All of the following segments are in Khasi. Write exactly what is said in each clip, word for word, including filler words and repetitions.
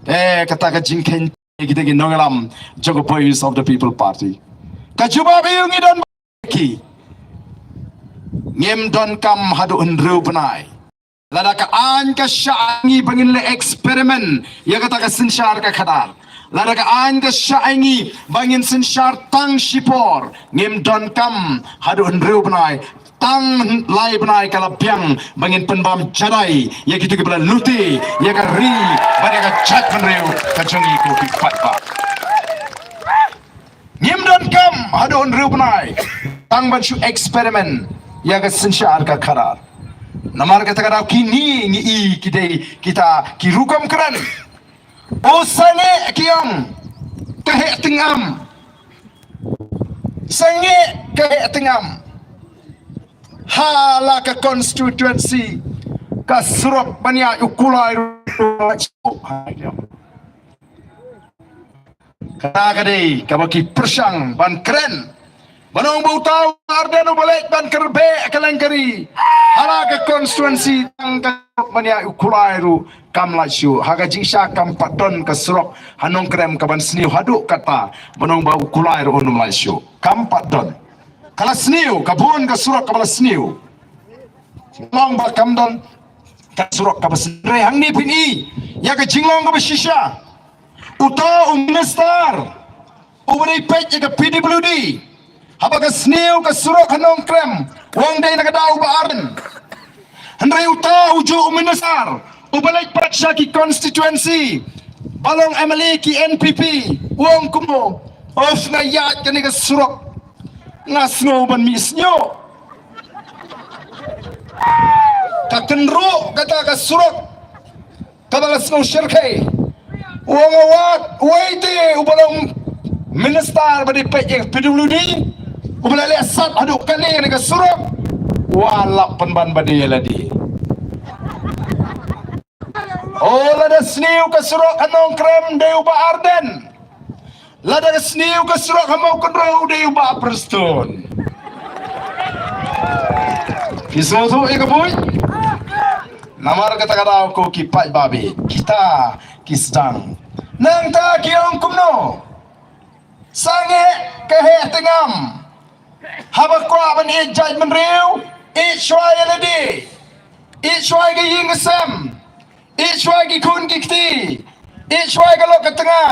Eh, kata ka jingkheiñ kita ki nongïalam jong ka Voice of the People Party. Ka jubab ïa u ngi don ki. Ngim donkam haduh hynriew bnai. Lada ka aiñ ka shah ïa ngi ba ngin leh experiment ïa kata ka synshar ka khadar. Lada ka aiñ ka shah ïa ngi ba ngin synshar tang shipor. Ngim donkam haduh hynriew bnai. Tang lai bnai ka la biang ba ngin pynbam jadai ïa kito kiba la lute ïa ka ri bad ïa ka jaitbynriew ka jong ngi ko ki paidbah. Ngim donkam haduh hynriew bnai tang ban shu experiment ïa ka synshar ka khadar. Namar kata ka daw kine ngi i ki dei kita ki rukom kren. U sangeh ki ong ka heh tngam. Sangeh ka heh tngam. Ha la ka constituency ka surok ban ïaid u kulai ruh. Kata ka dei kaba ki pyrshang ban kren. Ban ong ba uta u Ardent uba leit ban kyrbeh ka lyngkari ha la ka constituency tang ka surok ban ïaid u kulai ruh kam lait shuh. Ha ka jingshisha kam pat don ka surok ha Nongkrem kaban sniew haduh kata ban ong ba u kulai ruh un ym lait shuh. Kam pat don. Ka la sniew, ka bun ka surok kaba la sniew. Long ba kam don ka surok kaba sniew. Hynrei hangne phin i ïa ka jinglong kaba shisha. Uta u minister uba dei peit ïa ka P W D, haba ka sniew ka surok ha Nongkrem, u ong dei na ka daw u Bah Ardent. Hynrei uta u juh u minister uba leit pat sha ki constituency ba long M L A ki N P P, u ong kumno, of, nga ïaid kane ka surok nga sngew ban mih sniew. Ka kynruh kata ka surok kaba la sngew shyrkhei. U ong, wat, wei te uba long minister ba dei peit ïa ka P W D uba la leh sat haduh kane kane ka surok, u lap pynban ba dei lade. O, lada sniew ka surok ha Nongkrem dei u Bah Ardent. Lada ka sniew ka surok ha Mawkynrew dei u Bah Prestone. Ki sngewthuh ïa ka buit. Namar kata ka daw ko ki paidbah bad kita ki sdang. Nangta ki ong kumno? Sangeh ka heh tngam. Haba kwah ban ïeit jaitbynriew, ïeit shuwa ïa lade. Ïeit shuwa ïa ka ïing ka sem. Ïeit shuwa ïa ki khun ki kti. Ïeit shuwa ïa ka lok ka tnga.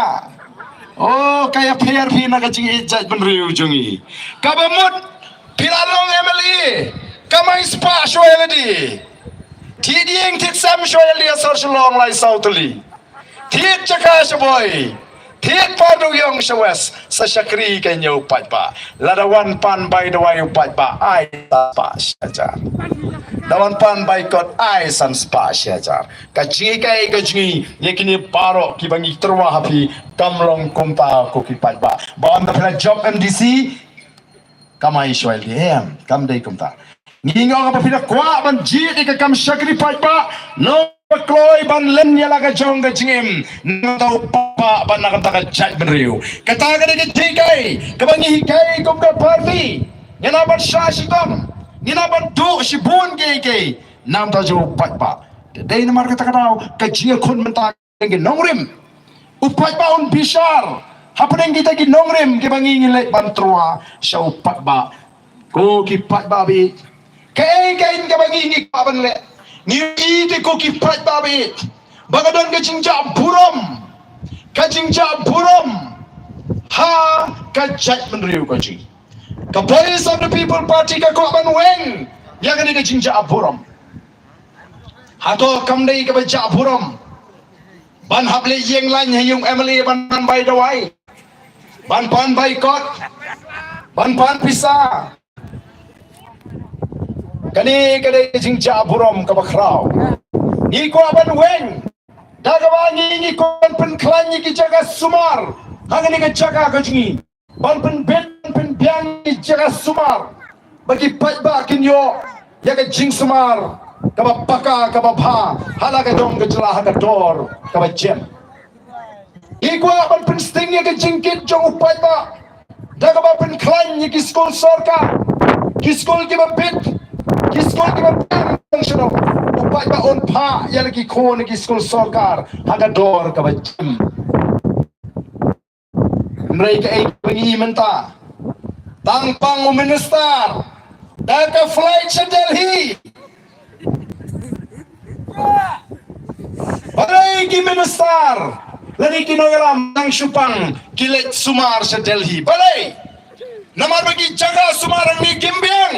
O, ka ïapher phi na ka jingïeit jaitbynriew jong ngi. Kaba mut phi la long M L A, kamai spah shuwa ïa lade. Thied ïing thied sem shuwa ïa lade ha sor Shillong lai saw tylli. Thied jaka sha Bhoi. Thied Pardewïong sha West, sa shakri ka ñiew paidbah. Lada wan pan bai dawai u paidbah, ai san spah shi hajar. Da wan pan bai kot, ai san spah shi hajar. Ka jinghikai ka jong ngi ïa kine baroh kiba ngi tyrwa ha phi kam long kumta ko ki paidbah. Ba wan da phi la jop M D C, kamai shuwa ïa lade, em, kam dei kumta. Ngi ong ba phi da kwah ban jied ïa ka kam shakri paidbah, nongba kloi ban len ïa la ka jong ka jingim, nangta u paidbah ban na ka bynta ka jaitbynriew. Kata ka dei ka jinghikai kaba ngi hikai kum ka party. Ngi lah ban shah shitom, ngi lah ban duh shibun kiei kiei na ka bynta jong u paidbah. Te dei namar kata ka daw ka jingïakhun mynta ki nongrim. U paidbah un bishar hapdeng kita ki nongrim kiba ngi ngi leit ban tyrwa sha u paidbah. Ko ki paidbah baieit, kaei kaei kaba ngi ngi kwah ban leh, ngi ïohi te ko ki paidbah baieit, ba ka don ka jingjah burom, ka jingjah burom ha ka jaitbynriew ka jong ngi. Ka Voice of the People Party ka kwah ban weng ïa kane ka jingjah burom. Hato kam dei kaba jah burom ban hap leit ïeng lain ha ïing M L A ban pan bai dawai, ban pan bai kot, ban pan pisa? Kane ka dei ka jingjah burom kaba khraw. Ngi kwah ban weng da kaba ngi ngi kwah ban pynkhlaiñ ïa ki jaka sumar ha kane ka jaka ka jong ngi. Ban pynbit, ban pynbiang ïa ki jaka sumar ba ki paidbah kin ïoh ïa ka jingsumar kaba paka, kaba bha ha la ka dong ka jylla ha ka dor kaba jem. Ngi kwah ban pynsting ïa ka jingkit jong u paidbah da kaba pynkhlaiñ ïa ki skul sorkar, ki skul kiba bit, ki skul kiba biang sha dong. U paidbah un phah ïa la ki khun ki skul sorkar ha ka dor kaba jam. Hynrei kaei kaba ngi mynta, tang pang u minister da ka flight sha Delhi. Balei ki minister lane ki nongïalam nang shu pang ki leit sumar sha Delhi? Balei? Namar ba ki jaka sumar hangne kim biang.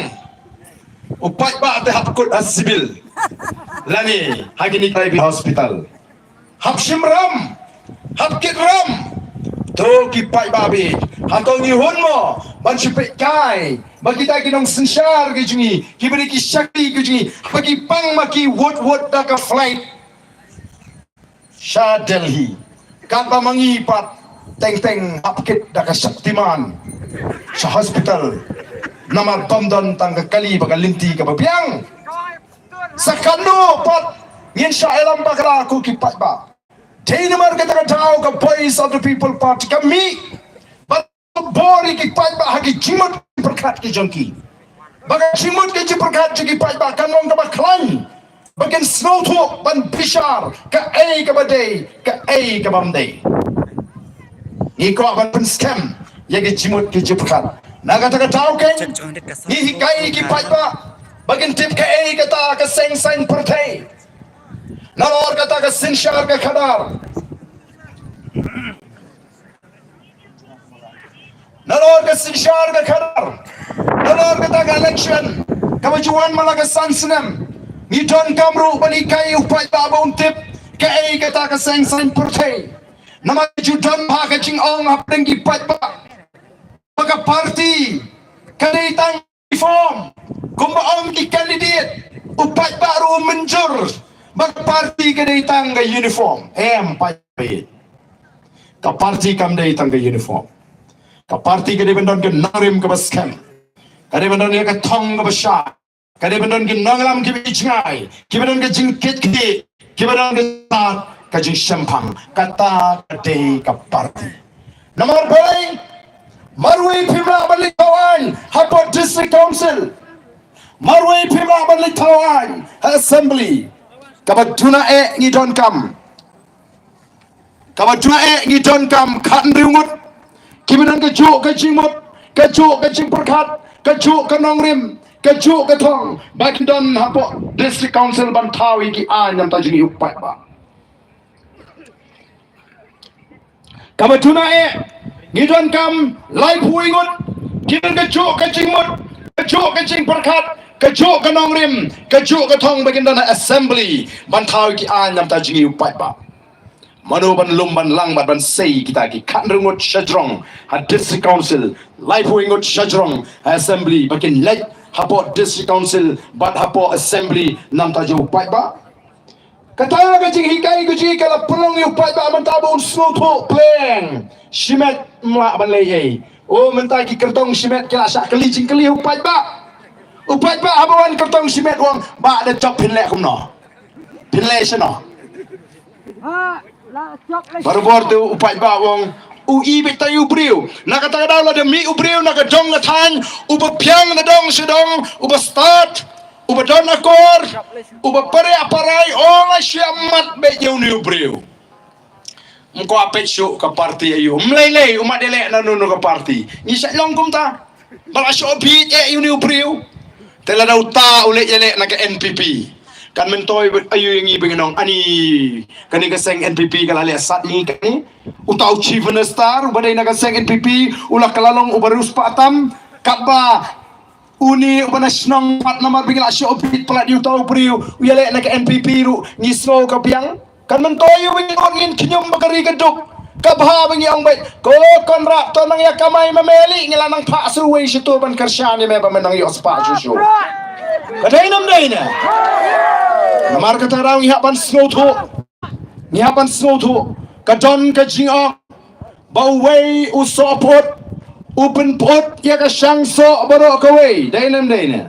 U paidbah te hap kut ha civil lane ha kine ki private hospital. Hap shim ram, hap kit ram. To ki paidbah, hato ngi hun mo ban shu pynhikai ba kita ki nongsynshar ki jong ngi, kiba dei ki shakri ki jong ngi, ba ki pang ma ki wut wut da ka flight sha Delhi, katba ma ngi pat teng teng hap kit da ka Shaktiman sha hospital, namar bym don tang ka kali bad ka lynti kaba biang. Sa katno pat ngin shah ïalam bakla, ko ki paidbah? Dei namar kata ka daw ka Voice of the People Party ka mih ban bor ïa ki paidbah ha ki jingmut ki jingpyrkhat ki jong ki. Ba ka jingmut ki jingpyrkhat jong ki paidbah kan long kaba khlaiñ, ba kin sngewthuh ban bishar kaei kaba dei, kaei kaba ym dei. Ngi kwah ban pynskhem ïa ki jingmut ki jingpyrkhat. Na kata ka daw keiñ ngi hikai ïa ki paidbah ba kin tip kaei kata ka seng saiñ pyrthei. Nalor kata ka synshar ka khadar, nalor ka synshar ka khadar, nalor kata ka election kaba ju wan man la ka san snem, ngi donkam ruh ban hikai u paidbah ba un tip kaei kata ka seng saiñ pyrthei. Namar ju don ha ka jingong hapdeng ki paidbah ba ka party ka dei tang uniform. Kumba ong ki candidate, u paidbah ruh u mynjur ba ka party ka dei tang ka uniform. Em paidbah, ka party kam dei tang ka uniform. Ka party ka dei ban don ka nongrim kaba skhem, ka dei ban don ïa ka thong kaba shai, ka dei ban don ki nongïalam kiba jngai, kiba don ka jingkit khlieh, kiba don ka jingstad, ka jingshemphang. Kata ka dei ka party. Namar balei? Marwei phim lah ban leit thaw aiñ hapoh District Council, marwei phim lah ban leit thaw aiñ ha Assembly. Kaba duna eh ngi donkam, kaba duna eh ngi donkam khathynriew ngut kiba don kajuh ka jingmut, kajuh ka jingpyrkhat, kajuh ka nongrim, kajuh ka thong ba kin don hapoh District Council ban thaw ïa ki aiñ namar jong ngi u paidbah. Kaba duna eh ngi donkam laiphew ngut kiba don kajuh ka jingmut, kajuh ka jingpyrkhat, kajuh ka nongrim, kajuh ka thong ba kin don ha Assembly ban thaw ïa ki aiñ namar jong ngi u paidbah. Mano ban lum ban lang bad ban sei kita ki khathynriew ngut shajrong ha District Council, laiphew ngut shajrong ha Assembly ba kin leit hapoh District Council bad hapoh Assembly namar jong u paidbah? Kata ka jinghikai ka jinghikai la pynlong ïa u paidbah mynta ba un sngewthuh pleng. Shimet ym lah ban leh ei. O, mynta ki kyrtong shimet ki la shah kylli jingkylli u paidbah. U paidbah haba wan kyrtong shimet u ong, "Bah, da jop phin leh kumno? Phin leh shano?" Barabor te u paidbah u ong, u i beit tang ïa u briew. Na kata ka daw lada mih u briew na ka dong ka thaiñ uba biang na dong sha dong, uba stad, uba don akor, uba pyrshah parai, ong, ai shu ïa mat beit ïa une u briew. Ym kwah peit shuh ka party aïu. Ym lei lei u mat ïaleh na no no ka party. Ngi shait long kumta. Ba la shu bit eh ïa une u briew. Te lada uta u leit ïaleh na ka N P P, kan myntoi aïu ïa ngi ba ngin ong, ani kane ka seng N P P ka la leh sat ïa ngi kane? Uta u Chief Minister uba dei na ka seng N P P u la kylla long uba riewspah tam, katba une uba na shnong pat namar ba ngi la shu bit palat ïa uta u briew u ïaleh na ka N P P ruh ngi sngew ka biang. Kan myntoi ïa u ba ngi ot ngin khñium ba ka ri ka duk. Ka bha ba ngi ong beit, ko Conrad, to nang ïa kamai ma me lei, ngi la nang phah shuh wei shuh to ban kyrshan ïa me ba me nang ïoh spah shuh shuh. Ka dei ne ym dei ne? Namar kata ruh ngi hap ban sngewthuh. Ngi hap ban sngewthuh. Ka don ka jingong ba uwei u sohpyut u pynpyut ïa ka shangsoh baroh kawei. Dei ne ym dei ne?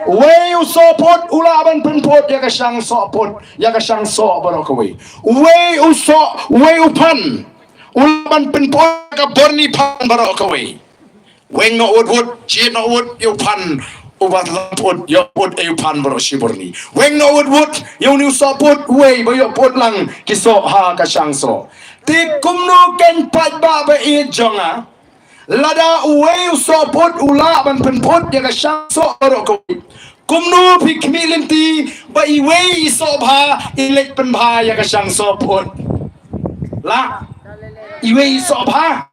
Uwei u sohpyut u lah ban pynpyut ïa ka shangsohpyut, ïa ka shangsoh baroh kawei. Uwei u soh, uwei u phan u lah ban pynpyut ïa ka bor ni phan baroh kawei. Weng noh wut wut, jied noh wut ïa u phan. u ba lam put, ïoh put ei u phan baroh shibun ni. Weng noh wut wut, ïa une u soh put, wei ba ïoh put lang ki soh ha ka shang soh. Te kumno kein paidbah ba ïeit jong nga. Lada uwei u soh put u lah ban pynput ïa ka shang soh baroh kawei. Kumno phi khmih lynti ba iwei i soh bha i leit pynbha ïa ka shang soh put. Lah. Iwei i soh bha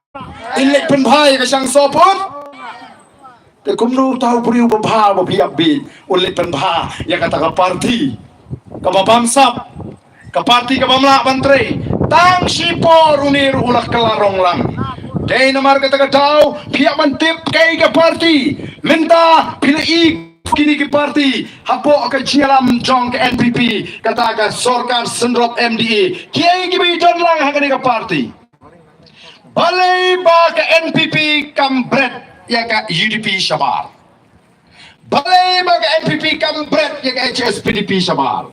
i leit pynbha ïa ka shang soh put. Te kumno uta u briew ba bha ba phi ïap bit u leit pynbha ïa kata ka party kaba bamsap. Ka party kaba mlah ban trei. Tang shipor une ruh u la kylla rong lang. Dei namar kata ka daw phi ïa ban tip kaei ka party. Mynta phi la i kine ki party hapoh ka jingïalam jong ka N P P, kata ka sorkar syndrop M D A. Kiei kiba i don lang ha kane ka party. Balei ba ka N P P kam bret ïa ka U D P shabar. Balei ba ka N P P kam bret ïa ka H S P D P shabar.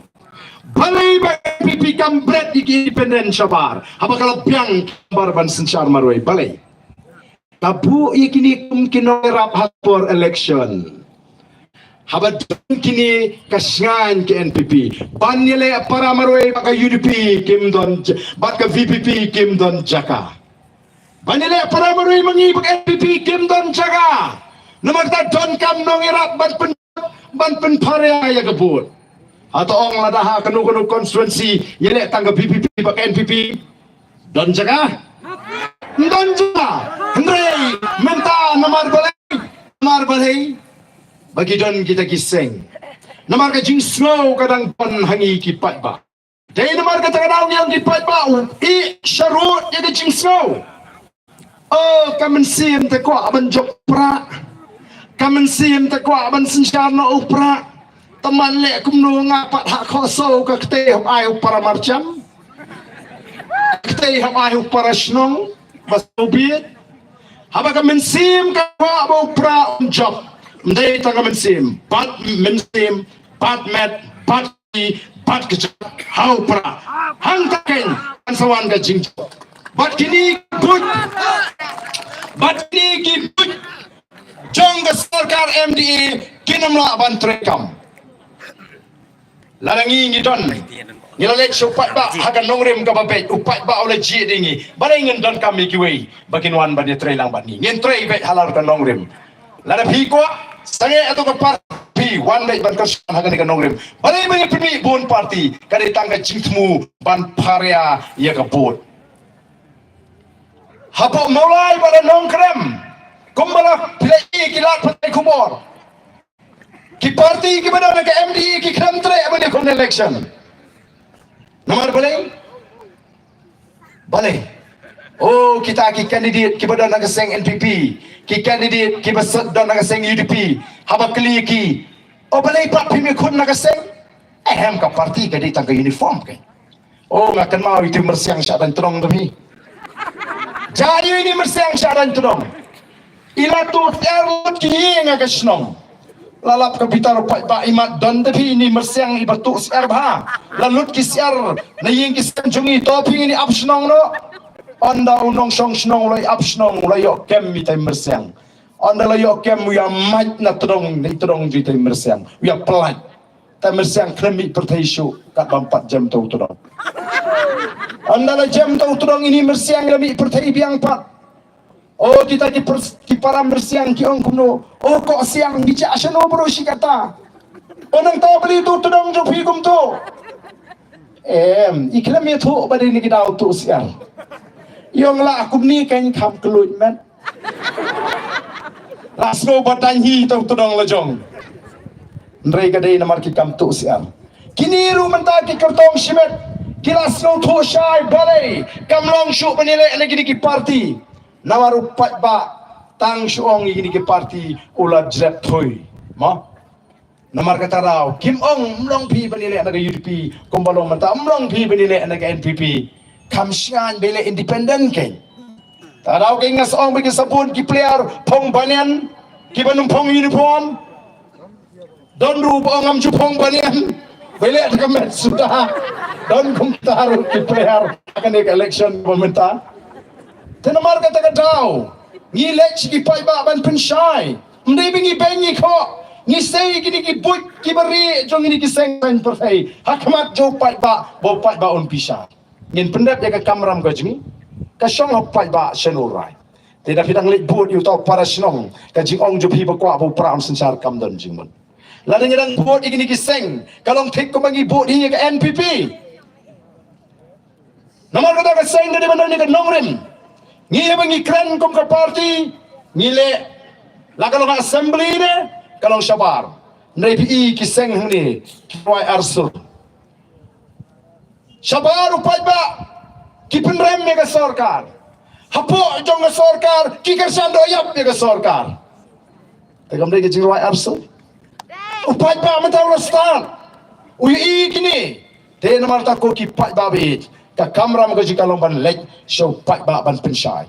Balei ba ka N P P kam bret ïa ka independent shabar. Haba ka la biang bar ban synshar marwei. Balei? Ka buh ïa kine kum ki nongrap ha por election. Haba don kine ka shngaiñ ka N P P. Ban ïaleh para marwei bad ka U D P kim don j-, bad ka V P P kim don jaka. Ban ïaleh para marwei ma ngi bad ka N P P kim don jaka. Namar ta don kam nongrap ban pyn, ban pynpharia ïa ka vote. Hato ong lada ha kano kano constituency ïaleh tang ka V P P bad ka N P P. Don jaka? Don jaka. Hynrei mynta namar balei? Namar balei? Ba ki don kita ki seng. Namar ka jingsngew ka dang pon ha ngi ki paidbah. Dei namar kata ka daw ngi ong ki paidbah u ïeh sharud ïa ka jingsngew. Oh, ka mynsiem te kwah ban jop pra. Ka mynsiem te kwah ban synshar noh u pra. Te man leh kumno nga pat ha khohsiew ka ktei hok ai u para marjan. Ktei hok ai u para shnong. Ba sngewbha. Haba ka mynsiem ka kwah ba u pra un jop. Ym dei tang ka mynsiem. Bad mynsiem, bad met, bad ki, bad ka jop. Ha u pra. Hangta kein kan sa wan ka jingjop. Bad kine ki buit. Bad kine ki buit. Jong ka sorkar M D A kin ym lah ban treikam. Lada ngi ngi don. Ngi la leit sha u paidbah ha ka nongrim kaba beit, u paidbah u la jied ïa ngi. Balei ngin donkam ïa kiwei ba kin wan ban ïatrei lang bad ngi. Ngin trei beit halor ka nongrim. Lada phi kwah sangeh ato ka party phi wan beit ban kyrshan ha kane ka nongrim. Balei ba ngi pynmih bun party, ka dei tang ka jingthmu ban pharia ïa ka vote. Hapoh Mawlai bad ha Nongkrem, kumba la phi la ïohi ki lad pathai khubor. Ki party kiba don ha ka M D A ki khlem treh ban ïakhun election. Namar balei? Balei? Oh, kita ki candidate kiba don ha ka seng N P P, ki candidate kiba sa-, don ha ka seng U D P, haba kylli ki, oh, balei pat phim ïakhun ha ka seng? Ehem, ka party ka dei tang ka uniform kein. Oh, nga kynmaw ïa iti myrsiang sha dang tnong da phi. Jari iti myrsiang sha dang tnong. I la tuh syiar lut ki ïing ha ka shnong. La lap ka bitar u paidbah, i mat don da phi ini myrsiang iba tuh syiar bha. La lut ki syiar na ïing ki sem jong i, to phi ngin ïa ap shnong noh. Ynda u nongshong shnong u la ïa ap shnong, u la ïoh kem ita i myrsiang. Ynda la ïoh kem u ïa mait na tnong, na tnong jong ita i myrsiang. U ïa pynlait. Ita i myrsiang khlem mih pyrthei shuh, katba ym pat jem ïa uto u tnong. Ynda la jem ïa uto u tnong, ini myrsiang la mih pyrthei biang pat. Oh, kita ki per-, ki para myrsiang ki ong kumno. Oh, koh siang, ngi jah shano baroh shi katta. Oh, nangta balei uto u tnong jong phi kumto. Em, i khlem ïathuh ba dei na ki daw tuh syiar. I ong lah kumne kein kham kylluid met. La sngew ba dang hi uto u tnong la jong. Hynrei ka dei namar ki kam tuh syiar. Kine ruh mynta ki kyrtong shimet ki la sngewthuh shai balei kam long shuh ban ïaleh na kine ki party. Namar u paidbah tang shu ong ïa kine ki party u la jrep thui. Mo? Namar kata daw kim ong ym long phi ban ïaleh na ka U D P, kumba long mynta ym long phi ban ïaleh na ka N P P. Kham shngaiñ ba ïaleh independent kein. Ta daw kein nga sa ong ba ki sa bun ki player phong banian, kiba nym phong uniform. Don ruh ba ong ngam ju phong banian, ba ïaleh na ka met suda. Don kumta ruh ki player ha kane ka election ba mynta. Te namar kata ka daw ngi leit sha ki paidbah ban pynshai. Ym dei ba ngi beiñ ngi khoh. Ngi sei kine ki buit kiba rieh jong kine ki seng saiñ pyrthei ha khmat jong u paidbah, ba u paidbah un bishar. Ngin pyndep ïa ka kamram ka jong ngi, ka shong ha u paidbah shano u rai. Te da phi dang leit bud ïa uta u para shnong, ka jingong jong phi ba kwah ba u para un synshar kam don jingmut. Lada ngi dang bud ïa kine ki seng, ka long thik kumba ngi bud hi ïa ka N P P. Namar kata ka seng ka dei ban don ïa ka nongrim. Ngi haba ngi kren kum ka party, ngi leh, la ka long assembly ne ka long shabar. Hynrei phi i ki seng hangne ki rwai arsur. Shabar u paidbah ki pynrem ïa ka sorkar. Hapoh jong ka sorkar ki kyrshan doh ïap ïa ka sorkar. Te kam dei ka jingrwai arsur. U paidbah mynta u la stad, u ïohi kine. Te namar kata ko ki paidbah ba ïeit, ka kamram ka jong ka long ban leit sha u paidbah ban pynshai.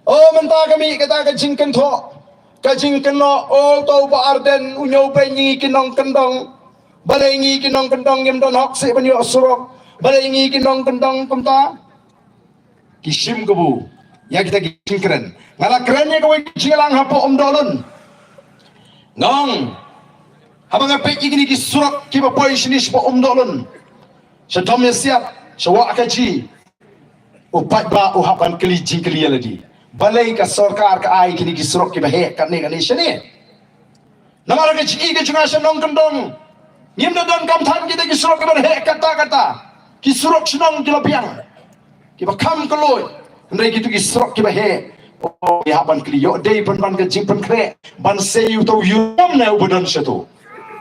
O mynta ka mih kata ka jingkynthoh, ka jingkynnoh, o uta u Bah Ardent u ñiew beiñ ïa ngi ki nongkyndong. Balei ngi ki nongkyndong ngim don hok shuh ban ïoh surok? Balei ngi ki nongkyndong kumta? Ki shim kabu ïa kita ki jingkren. Nga la kren ïa kawei ka jingïalang hapoh Umdohlun. Nga ong, haba nga peit ïa kine ki surok kiba poi shane shapoh Umdohlun, sha Dom Ïasiat, sha Wah Kaji, u paidbah u hap ban kylli jingkylli ïa lade, balei ka sorkar ka ai kine ki surok kiba heh katne katne shane? Namar ka jingïeit ka jong nga sha nongkyndong, ngim da donkam than kita ki surok kiba heh katta katta. Ki surok shnong ki la biang, kiba kham kylluid. Hynrei kito ki surok kiba heh, o, ïa ban kylli, ïoh dei pynban ka jingpynkhreh ban sei uta u ïuram ne uba don shato.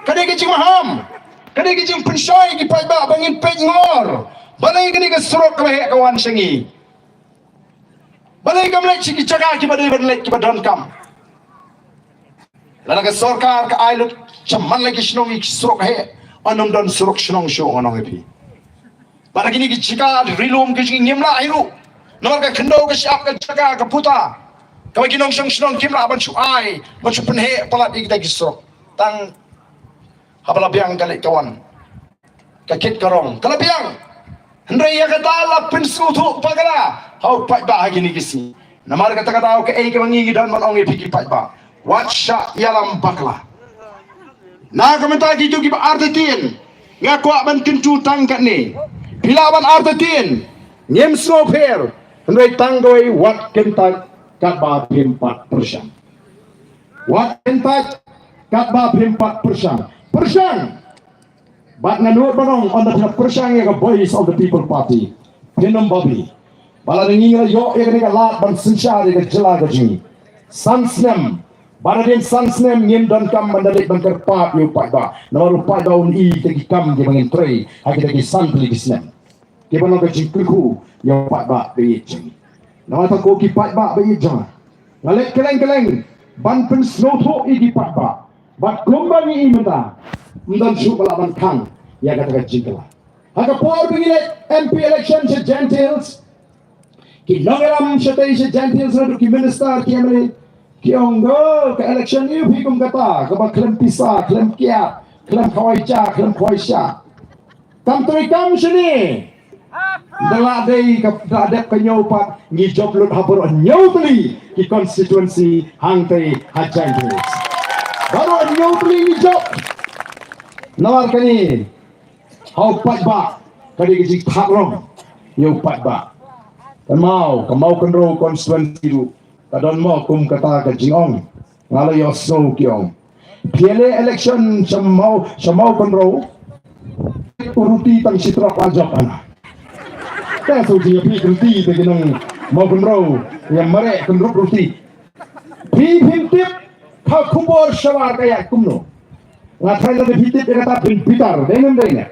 Ka dei ka jingmaham, ka dei ka jingpynshoi ki paidbah ba ngin peit ngor. Balei kane ka surok kaba heh ka wan sha ngi? Balei kam leit sha ki jaka kiba dei ban leit kiba donkam? Lada ka sorkar ka ai lut shaman la ki shnong ïa ki surok heh, yn ym don surok shnong shuh, nga ong ïa phi. Bad ha kine ki jaka ri lum ki jong ngi ngim lah hi ruh. Namar ka khyndew ka shyiap, ka jaka ka puta, kaba ki nongshong shnong kim lah ban shu ai, ban shu pynheh palat ïa kita ki surok. Tang haba la biang ka leit ka wan, ka kit ka rong, ka la biang. Hynrei ïa kata la pynsngewthuh bakla ha u paidbah ha kine ki sngi. Namar kata ka daw kaei kaba ngi ngi don ban ong ïa phi ki paidbah, wat shah ïalam bakla. Na ka mynta kito kiba artatien, nga kwah ban kyntu tang katne. Phi lah ban artatien, ngim sngewpher. Hynrei tang kawei, wat kyntait katba phim pat pyrshang. Wat kyntait katba phim pat pyrshang. Pyrshang. Bad nga nud ban ong, ynda phi la pyrshang ïa ka Voice of the People Party, phin ym babe. Bad lada ngi la ïoh ïa kane ka lad ban synshar ïa ka jylla ka jong ngi, san snem, bad hadien san snem ngim donkam ban da leit ban kyrpad ïa u paidbah. Namar u paidbah un i kita ki kam kiba ngin trei ha kita ki san tylli ki snem. Kiba long ka jingkyrkhu ïa u paidbah ba ïeit jong ngi. Namar kata ko ki paidbah ba ïeit jong nga, nga leit kylleng kylleng ban pynsngewthuh ïa ki paidbah. Bad kumba ngi i mynta, ym don shuh ba lah ban khang ïa kata ka jingkylla. Ha ka por ba ngi leit M P election sha Jaintia Hills, ki nongïalam shatei sha Jaintia Hills, naduh ki minister, ki M L A, ki ong, "Go, ka election ïa phi kum kata, kaba khlem pisa, khlem kiad, khlem khawai ja, khlem khawai sha." Kam trei kam shane. Da la dei ka, da dep ka hynñiew pat, ngi jop lut ha baroh hynñiew tylli ki constituency hangtei ha Jaintia Hills. Baroh hynñiew tylli ngi jop. Namar kane, ha u paidbah ka dei ka jingthad rong ïa u paidbah. Ka Maw, ka Mawkynrew constituency ruh ka don mo kum kata ka jingong. Nga la ïohsngew ki ong, P L A election sha Maw, sha Mawkynrew, u ruti tang shi trok la jop hana. Te shu jingïaphi ruti te ki nong Mawkynrew, ïa mareh kynrup ruti. Phi phim tip ka khubor shabar ka ïaid kumno. Nga tharai lada phi tip ïa kata phin bitar, dei ne ym dei ne?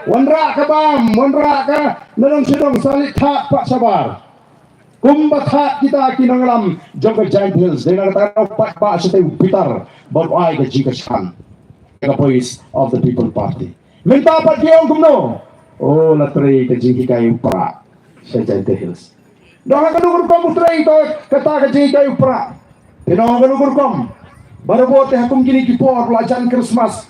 Wanrah ka bam, wanrah ka na dong sha dong, sa leit thad pat shabar. Kumba thad kita ki nongïalam jong ka Jaintia Hills, dei na kata ka daw paidbah shatei u bitar bad u ai ka jingkyrshan ïa ka Voice of the People Party. Mynta pat ki ong kumno? Oh, la trei ka jinghikai u Prah sha Jaintia Hills. Dang ha kano ka rukom u trei kata ka jinghikai u Prah? Te dang ha kano ka rukom? Barabor te ha kum kine ki por ba la jan Christmas,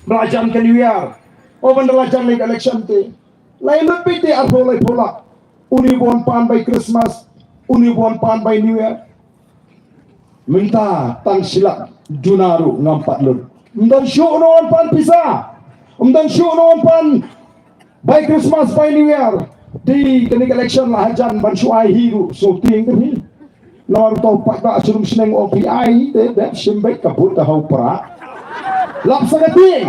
ba la jan ka New Year, o ban da la jan lei ka election te, la ïa lut beit te arphew laiphew lak. Une u ba wan pan bai Christmas, une u ba wan pan bai New Year. Mynta tang shi lak duna ruh ngam pat lut. Ym don shuh uno un pan pisa. Ym don shuh uno un pan bai Christmas, bai New Year. Dei kane ka election la hajan ban shu ai hi ruh, sngewtieng ka hi. Namar uto u paidbah sha rum shnong u ong phi ai hi, te dep shim beit ka vote ka ha u Prah. Lap sa ka tieng.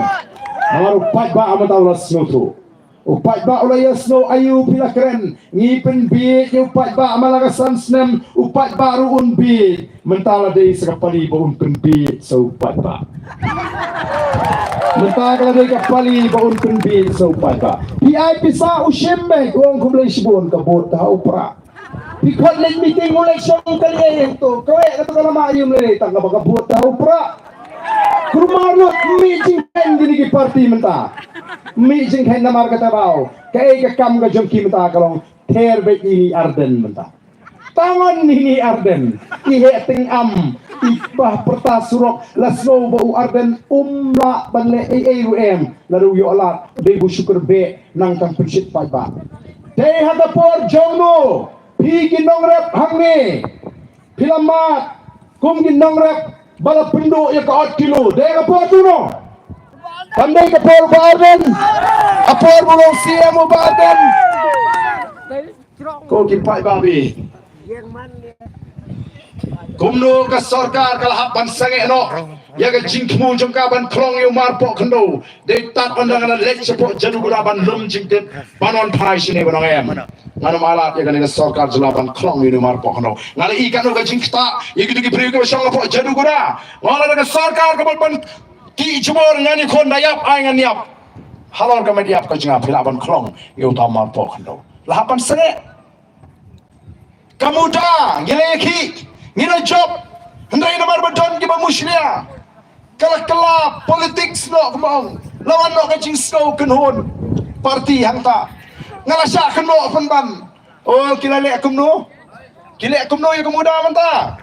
Namar u paidbah mynta u la sngewthuh. U paidbah u la ïohsngew aïu phi la kren. Ngi pynbieit ïa u paidbah man la ka san snem, u paidbah ruh un bieit. Mynta la dei sa ka pali ba un pynbieit sa u paidbah. Mynta ka la dei ka pali ba un pynbieit sa u paidbah. Phi ai pisa u shim beit, u ong khublei shibun, ka vote ka ha u Prah. Phi khot leit meeting u leit shong ka lei to, kawei ka to ka lama ïum lei tang kaba ka vote ka ha u Prah. Kumar lut, mih jingkheiñ kine ki party mynta. Mih jingkheiñ namar kata ba u, kaei ka kam ka jong ki mynta ka long ther beit ïa ine i Ardent mynta. Tang wan ine i Ardent, i heh tyngam, i bah pyrta surok, la sngew ba u Ardent um lah ban leh ei ei ruh em, lada u ïoh lad, dei ba u shu kyrbeh, nang tang pynshit paidbah. Dei ha ka por jong no, phi ki nongrep hangne, phi la mad kum ki nongrep ba la pynduh ïa ka ot kilo. Dei ka por jong no? Kam dei ka por u Bah Ardent? Ka por ba u long C M u Bah Ardent. Ko ki paidbah, kumno ka sorkar ka la hap ban sangeh noh ïa ka jingthmu jong ka ban khlong ïa u Marpoh Khyndew? Dei tad ynda nga la leit shapoh Jaduguda ban lum jingtip ban wan phai shane ban ong em. Ngan ym ai lad ïa kane ka sorkar jylla ban khlong ïa u Marpoh Khyndew. Nga la i katno ka jingktah ïa kito ki briew kiba shong hapoh Jaduguda. Nga la da ka sorkar kaba ban ki jubor ngan ïakhun, da ïap ai ngan ïap. Halor ka met ïap ka jong nga phi lah ban khlong ïa uta u Marpoh Khyndew? La hap ban sangeh. Ka muda ngi la ïakhih, ngi la jop. Hynrei namar ba don kiba mushlia, ka la kylla politics noh, kumba ong, la wan noh ka jingsngew kynhun party hangta. Nga la shah kynnoh pynban. O, ki la leh kumno? Ki leh kumno ïa ka muda mynta?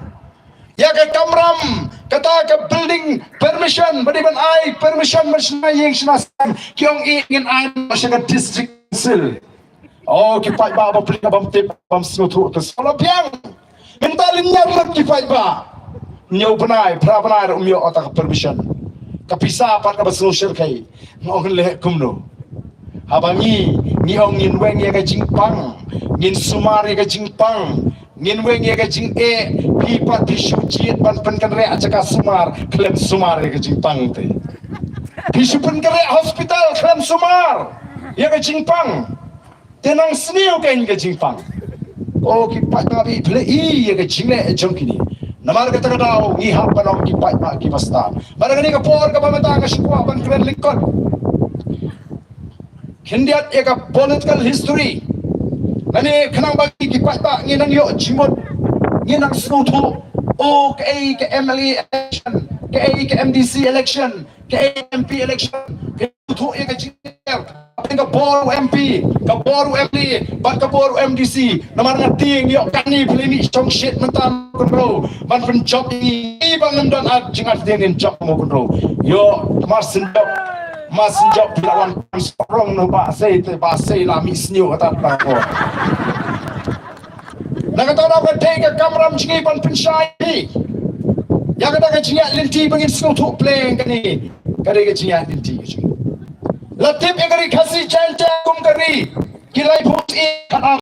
Ïa ka kamram, kata ka building permission, ba dei ban ai permission ban shna ïing shna sem, ki ong ïa ngin ai sha ka district council. O ki paidbah ba pyrshah bym tip bym sngewthuh, te sngewbha biang. Mynta lynñiar lut ki paidbah. Hynñiew bnai, phra bnai ruh ym ïoh ata ka permission. Ka pisa pat kaba sngewsih kai. Nga ong leh kumno? Haba ngi, ngi ong ngin weng ïa ka jingpang, ngin sumar ïa ka jingpang, ngin weng ïa ka jingeh, phi pat phi shu jied ban pynkynriah jaka sumar, khlem sumar ïa ka jingpang te. Phi shu pynkynriah hospital, khlem sumar ïa ka jingpang. Te nang sniew kein ka jingpang. O ki paidbah, phi leh ïa ka jingleh jong kine. Namar kata ka daw ngi hap ban ong ki paidbah kiba stad. Bad ha kane ka por kaba mynta nga shu kwah ban kren lyngkot khyndiat ïa ka political history. Lane khnang ba ki paidbah ngin nang ïoh jingmut, ngin nang sngewthuh. O kaei ka M L A election, kaei ka M D C election, ka M P election, ka ïathuh ïa ka jingker, ka bor u M P, ka bor u M L A, bad ka bor u M D C. Namar nga tieng ïoh kane phi la mih shongshit mynta Mawkynrew ban pynjop ïa ngi, ban ym don ar jingïatieng ngin jop Mawkynrew. Ïoh, mar syn jop, mar syn jop phi la wan pynsohrong noh, Bah Sei, te Bah Sei la mih sniew kata tang ko. Na kata daw ka dei ka kamram jong ngi ban pynshai ïa kata ka jingïaid lynti ba ngin sngewthuh pleng kane. Ka dei ka jingïaid lynti ka jong ngi. La tip ïa ka ri Khasi Jaintia kum ka ri ki laiphew syiem khatar